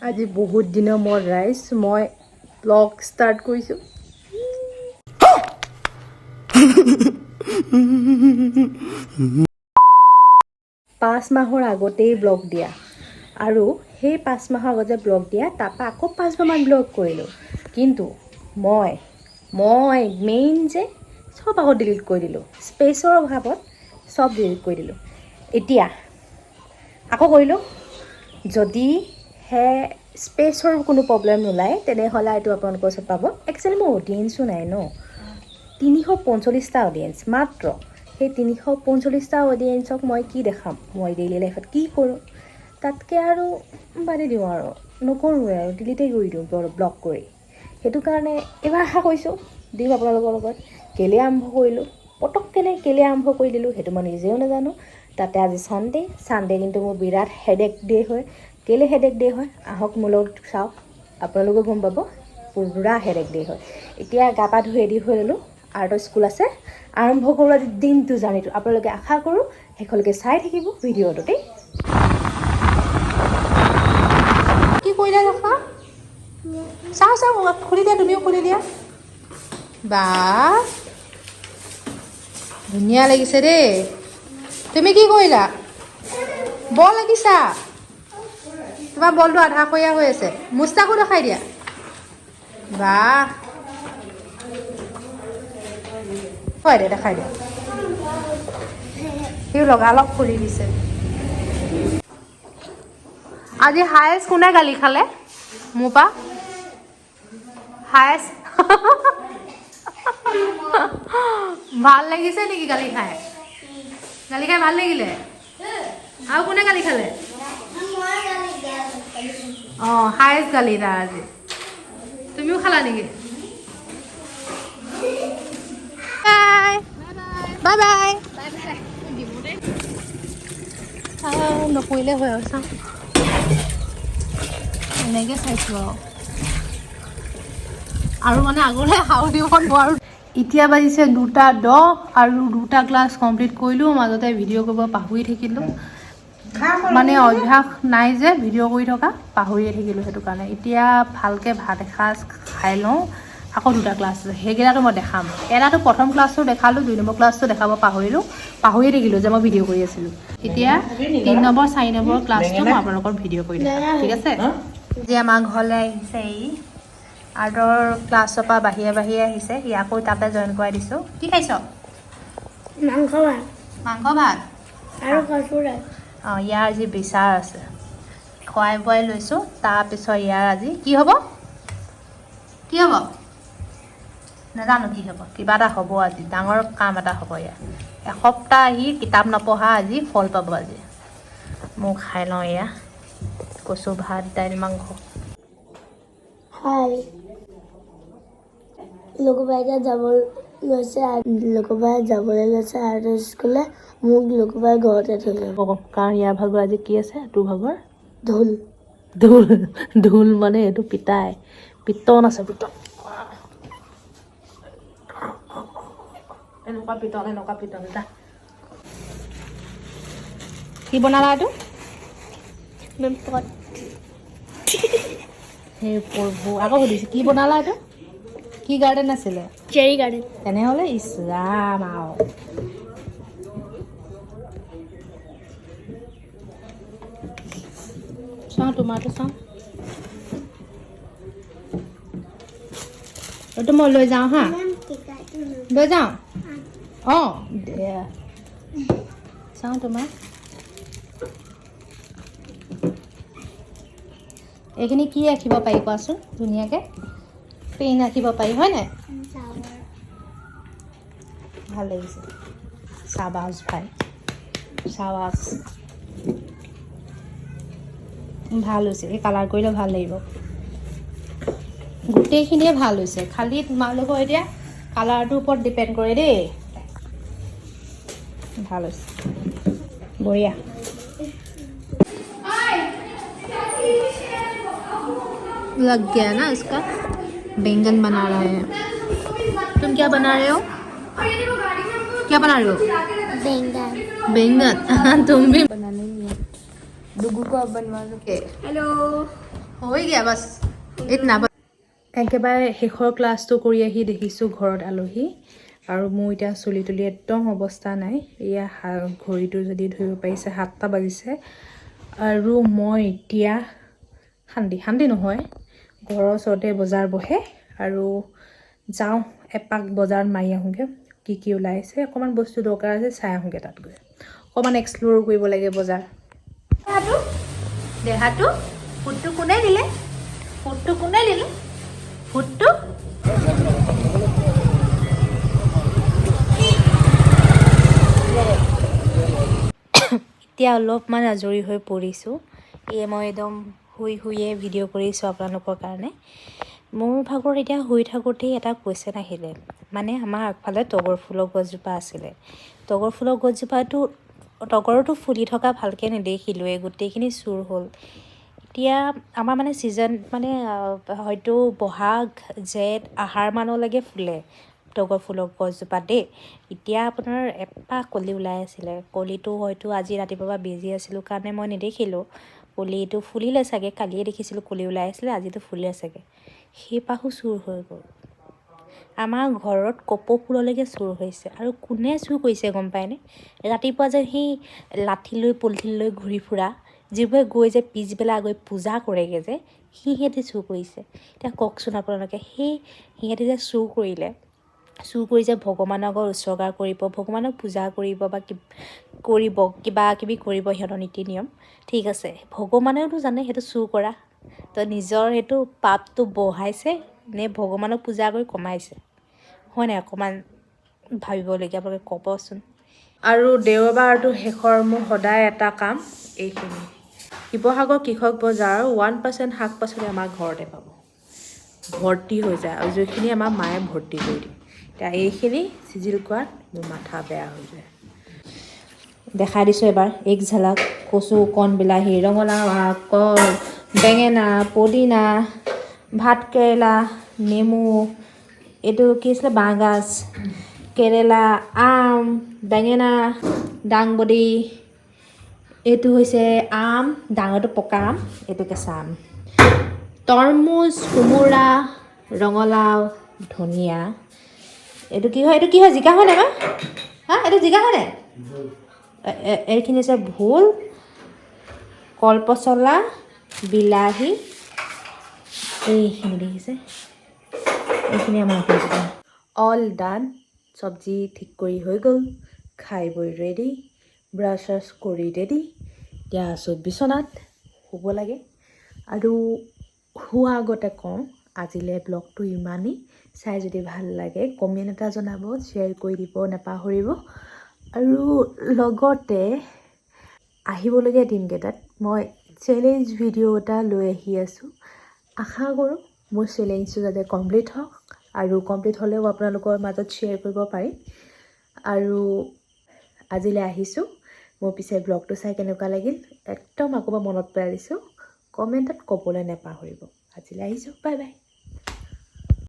আজি বহুত দিনৰ মূৰত ৰাইজ, মই ব্লগ ষ্টাৰ্ট কৰিছোঁ। 5 মাহৰ আগতেই ব্লগ দিয়া আৰু সেই 5 মাহৰ আগতে ব্লগ দিয়া, তাৰপৰা আকৌ 5 মাহমান ব্লগ কৰিলোঁ। কিন্তু মই মই মেইন যে চব আকৌ ডিলিট কৰি দিলোঁ। স্পেচৰ অভাৱত চব ডিলিট কৰি দিলোঁ। এতিয়া আকৌ কৰিলোঁ। যদিহে স্পেচৰ কোনো প্ৰব্লেম নোলায়, তেনেহ'লে এইটো আপোনালোকৰ ওচৰত পাব। একচুৱেলি মোৰ অডিয়েঞ্চো নাই ন, 345টা অডিয়েঞ্চ মাত্ৰ। সেই 345টা অডিয়েঞ্চক মই কি দেখাম, মই ডেইলি লাইফত কি কৰোঁ? তাতকৈ আৰু বাদেই দিওঁ আৰু নকৰোঁৱে আৰু ডিলিটেই কৰি দিওঁ ব্লগ কৰি। সেইটো কাৰণে এইবাৰ আশা কৰিছোঁ দিম আপোনালোকৰ লগত। কেলৈ আৰম্ভ কৰিলোঁ, পটককেনে কেলৈ আৰম্ভ কৰি দিলোঁ, সেইটো মই নিজেও নাজানো। তাতে আজি ছানডে। ছানডে কিন্তু মোৰ বিৰাট হেডেক ডে হয়। কেলৈ হেডেক ডে হয়, আহক মোৰ লগত চাওক, আপোনালোকেও গম পাব। পূৰা হেডেক ডে হয়। এতিয়া গা পা ধুই ৰেডি হৈ ল'লোঁ। আৰ্টৰ স্কুল আছে। আৰম্ভ কৰোঁ আজি দিনটো জাৰ্ণিটো। আপোনালোকে আশা কৰোঁ শেষলৈকে চাই থাকিব ভিডিঅ'টো দেই। কি কৰিলা দেখা? চাওঁ চাওঁ, খুলি দিয়া, তুমিও খুলি দিয়া। বা, ধুনীয়া লাগিছে দেই। তুমি কি কৰিলা? বল লাগিছা। তোমাৰ বলটো আধা খৰীয়া হৈ আছে। মুস্তাকো দেখাই দিয়া। বাহ, হয় দে, দেখাই দিয়া। সিও লগালগ খুলি দিছে। আজি হায়েষ্ট কোনে গালি খালে মোৰ পৰা? হায়েষ্ট ভাল লাগিছে নেকি গালি খাই? গালি খাই ভাল লাগিলে? আৰু কোনে গালি খালে? অঁ, হায়েষ্ট গালি তাৰ আজি। তুমিও খালা নেকি? Bye bye bye. নকৰিলে হয় আৰু। চাওঁ, এনেকৈ চাইছোঁ আৰু মানে আগলৈ হাও দিব নোৱাৰোঁ। এতিয়া বাজিছে 2টা 10 আৰু দুটা ক্লাছ কমপ্লিট কৰিলোঁ। মাজতে ভিডিঅ' কৰিব পাহৰি থাকিলোঁ। মানে অভ্যাস নাই যে ভিডিঅ' কৰি থকা, পাহৰিয়ে থাকিলোঁ। সেইটো কাৰণে এতিয়া ভালকৈ ভাত এসাঁজ খাই লওঁ। আকৌ দুটা ক্লাছ আছে, সেইকেইটাতো মই দেখাম। এটাটো প্ৰথম ক্লাছটো দেখালোঁ, দুই নম্বৰ ক্লাছটো দেখাব পাহৰিলোঁ। পাহৰিয়ে থাকিলোঁ যে মই ভিডিঅ' কৰি আছিলোঁ। এতিয়া তিনি নম্বৰ, চাৰি নম্বৰ ক্লাছটো মই আপোনালোকৰ ভিডিঅ' কৰি দেখাম, ঠিক আছে? আজি আমাৰ ঘৰলৈ আহিছে। ই আৰ্টৰ ক্লাছৰ পৰা বাহিৰে বাহিৰে আহিছে। ইয়াকো তাতে জইন কৰাই দিছোঁ। কি খাইছ? মাংস ভাত। মাংস ভাত। আৰু কচুৰ। অঁ, ইয়াৰ আজি বিচাৰ আছে। খুৱাই বোৱাই লৈছোঁ। তাৰপিছত ইয়াৰ আজি কি হ'ব, কি হ'ব নাজানো। কি হ'ব, কিবা এটা হ'ব আজি, ডাঙৰ কাম এটা হ'ব ইয়াৰ। এসপ্তাহ আহি কিতাপ নপঢ়া আজি ফল পাব আজি। মই খাই লওঁ। এয়া কচু ভাত, দাইল, মাংস। হাই, লগবাই এতিয়া যাব লৈছে। লগবাই যাবলৈ লৈছে আৰ্ট স্কুললৈ। মোক লগবাই ঘৰতে থৈ যাব। কাৰণ ইয়াৰ ভাগৰ আজি কি আছে? তোৰ ভাগৰ? ঢোল। ঢোল। ঢোল মানে এইটো পিতাই পিটন আছে, পিটন। এনেকুৱা পিটন, এনেকুৱা পিটন এটা। কি বনালা এইটো? মেম, পট। সেই প্ৰভু, আকৌ সুধিছোঁ, কি বনালা এইটো? কি গাৰ্ডেন আছিলে? চেৰি গাৰ্ডেন। তেনেহ'লে ইছ ৰাম আৰু। চাওঁ, তোমাৰটো চাওঁ। এইটো মই লৈ যাওঁ হা, লৈ যাওঁ। অঁ, দে, চাওঁ তোমাৰ। এইখিনি কি ৰাখিব পাৰি কোৱাচোন? ধুনীয়াকৈ পেইন ৰাখিব পাৰি, হয় নাই? ভাল লাগিছে। চাবাজ ভাই, চাবাজ। ভাল হৈছে। এই কালাৰ কৰিলে ভাল লাগিব। গোটেইখিনিয়ে ভাল হৈছে। খালি তোমালোকৰ এতিয়া কালাৰটোৰ ওপৰত ডিপেণ্ড কৰে দেই। ভাল হৈছে, বঢ়িয়া। लग गया ना इसका। बैंगन बना रहा है। तुम क्या बना रहे हो? क्या बना रहे हो? बैंगन। बैंगन। तुम भी? बनाने नहीं है। डुगू को अब बनवा दो। हेलो। হৈ গয়া বাছ, ইতনা। একেবাৰে শেষৰ ক্লাছটো কৰি আহি দেখিছোঁ ঘৰত আলহী। আৰু মোৰ এতিয়া চুলি তুলি একদম অৱস্থা নাই। এয়া ঘড়ীটো যদি ধৰিব পাৰিছে, 7টা বাজিছে। আৰু মই এতিয়া শান্তি শান্তি নহয়, ঘৰৰ ওচৰতে বজাৰ বহে আৰু যাওঁ এপাক বজাৰত মাৰি আহোঁগৈ। কি কি ওলাইছে, অকণমান বস্তু দৰকাৰ আছে, চাই আহোঁগৈ। তাত গৈ অকণমান এক্সপ্ল'ৰ কৰিব লাগে বজাৰ। দেহাটো, দেহাটো, ফুটটো কোনে দিলে? ফুটটো কোনে দিলে? ফুটটো। এতিয়া অলপমান আজৰি হৈ পৰিছোঁ। এই মই একদম শুই শুইয়ে ভিডিঅ' কৰিছোঁ আপোনালোকৰ কাৰণে। মোৰ ভাগৰ এতিয়া শুই থাকোঁতেই এটা কুৱেশ্যন আহিলে। মানে আমাৰ আগফালে তগৰ ফুলৰ গছজোপা আছিলে। তগৰ ফুলৰ গছজোপাটো, তগৰটো ফুলি থকা ভালকৈ নেদেখিলোঁৱেই, গোটেইখিনি চুৰ হ'ল। এতিয়া আমাৰ মানে ছিজন মানে হয়তো বহাগ, জেঠ, আহাৰ মানলৈকে ফুলে তগৰ ফুলৰ গছজোপা দেই। এতিয়া আপোনাৰ এপাহ কলি ওলাই আছিলে। কলিটো হয়তো আজি ৰাতিপুৱাৰ পৰা বিজি আছিলোঁ কাৰণে মই নেদেখিলোঁ। কলিটো ফুলিলে চাগে। কালিয়ে দেখিছিলোঁ কলি ওলাই আছিলে, আজিতো ফুলিলে চাগে। সেইপাহো চুৰ হৈ গ'ল। আমাৰ ঘৰত কপৌ ফুললৈকে চুৰ হৈছে। আৰু কোনে চুৰ কৰিছে গম পায়নে? ৰাতিপুৱা যে সেই লাঠি লৈ, পলিথিন লৈ ঘূৰি ফুৰা যিবোৰে গৈ যে পিছবেলা গৈ পূজা কৰেগৈ যে, সিহঁতে চুৰ কৰিছে। এতিয়া কওকচোন আপোনালোকে, সেই সিহঁতে যে চুৰ কৰিলে, চুৰ কৰি যে ভগৱানৰ আগত উৎসৰ্গা কৰিব, ভগৱানক পূজা কৰিব বা কৰিব, কিবা কিবি কৰিব, সিহঁতৰ নীতি নিয়ম ঠিক আছে, ভগৱানেওতো জানে সেইটো চুৰ কৰা। তো নিজৰ সেইটো পাপটো বঢ়াইছে নে ভগৱানক পূজা কৰি কমাইছে? হয় নাই অকণমান ভাবিবলগীয়া? আপোনালোকে ক'বচোন। আৰু দেওবাৰটো শেষৰ মোৰ সদায় এটা কাম এইখিনি। শিৱসাগৰ কৃষক বজাৰৰ 1% শাক পাচলি আমাৰ ঘৰতে পাব, ভৰ্তি হৈ যায়। আৰু যিখিনি আমাৰ মায়ে ভৰ্তি কৰি দিয়ে। এতিয়া এইখিনি চিজিল কৰাত মোৰ মাথা বেয়া হৈ যায়। দেখাই দিছোঁ এবাৰ এক ঝালক। কচু, কণ বিলাহী, ৰঙালাও আগ, কল, বেঙেনা, পদিনা, ভাত কেৰেলা, নেমু, এইটো কি আছিলে, বাঁহগাজ, কেৰেলা, আম, বেঙেনা, দাংবডি। এইটো হৈছে আম, ডাঙৰটো পকা আম, এইটো কেঁচা আম, তৰমুজ, কোমোৰা, ৰঙালাও, ধনিয়া। এইটো কি হয়? এইটো কি হয়? জিকা হয় নাই মা? হা, এইটো জিকা হয় নাই? এইখিনি হৈছে ভোল, কলপচলা, বিলাহী। এইখিনি দেখিছে, এইখিনি আমাৰ। অল ডান, চব্জি ঠিক কৰি হৈ গ'ল, খাই বৈ ৰেডি, ব্ৰাছ চাছ কৰি ৰেডি। এতিয়া আছোঁ বিচনাত, শুব লাগে। আৰু শোৱা আগতে কওঁ, আজিলৈ ব্লগটো ইমানেই। চাই যদি ভাল লাগে, কমেণ্ট এটা জনাব, শ্বেয়াৰ কৰি দিব নাপাহৰিব। আৰু লগতে আহিবলগীয়া দিনকেইটাত মই চেলেঞ্জ ভিডিঅ' এটা লৈ আহি আছোঁ। আশা কৰোঁ মোৰ চেলেঞ্জটো যাতে কমপ্লিট হওক আৰু কমপ্লিট হ'লেও আপোনালোকৰ মাজত শ্বেয়াৰ কৰিব পাৰিম। আৰু আজিলৈ আহিছোঁ। মোৰ পিছে ব্লগটো চাই কেনেকুৱা লাগিল, একদম আকৌ মনত পেলাই দিছোঁ, কমেণ্টত ক'বলৈ নাপাহৰিব। আজিলৈ আহিছোঁ, বাই বাই।